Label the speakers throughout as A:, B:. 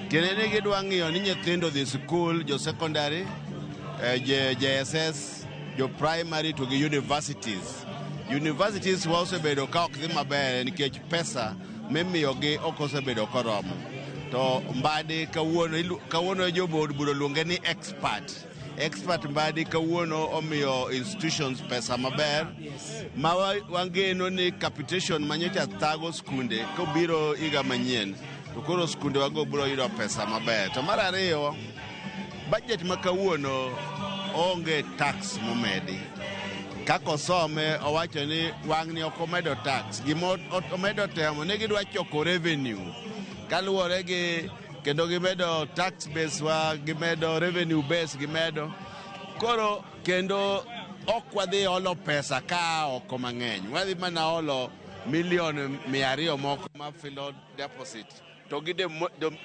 A: Tiende ni gidwa ng'iyo ni nyithindo dhi sikul, jo secondary, JSS, jo primary to gi universities. Universities wa osebedo ka ok dhi maber nikech pesa mimiyogi ok osebedo koromo. To Mbadi kawuono, kawuono jo od bura luonge ni expert. Expert Mbadi kawuono omiyo institutions pesa maber ma wageno ni capitation manyocha thago skunde kobiro higa manyien to koro skunde wago biro yudo pesa maber. To mar ariyo, budget ma kawuono onge tax momedi. Kaka osome owacho ni wang'ni ok omedo tax. Gima omedo temo ni gidwa choko revenue kaluwore gi kendo gimedo tax base wa, gimedo revenue base gimedo. Koro kendo ok wadhi olo pesa ka oko mang'eny. Wadhi mana olo milion 200 moko ma filo deposit to gi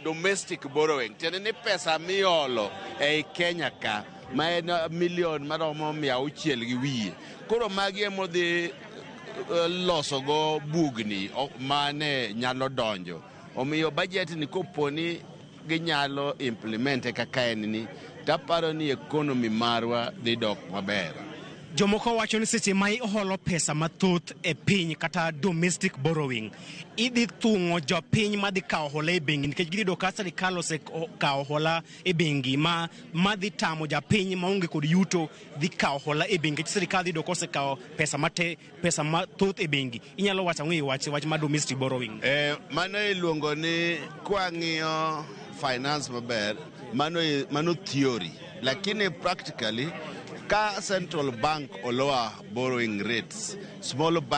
A: domestic borrowing. Tiende ni pesa miolo ei Kenya ka ma en milion maromo 600 gi wiye. Koro magi emodhi losogo bugni mane nyalo donjo. Omiyo budget ni koponi ginyalo implement kaka en ni, taparo ni economy marwa dhi dok maber.
B: Jomoko wacho ni seche ma iholo pesa mathoth e piny kata domestic borrowing, idhi thung'o jopiny madhi kawo hola e bengi nikech gidhi yudo ka sirikal osekawo hola e bengi ma madhi tamo japiny maonge kod yuto dhi kawo hola e bengi nikech sirikal dhi yudo kosekawo pesa mate pesa mathoth e bengi. Inyalo wacho ang'o e wach mar domestic borrowing?
A: Mano iluongo ni kwang'iyo finance maber, mano theory. Lakini practically, ka central bank olower borrowing rates, small bank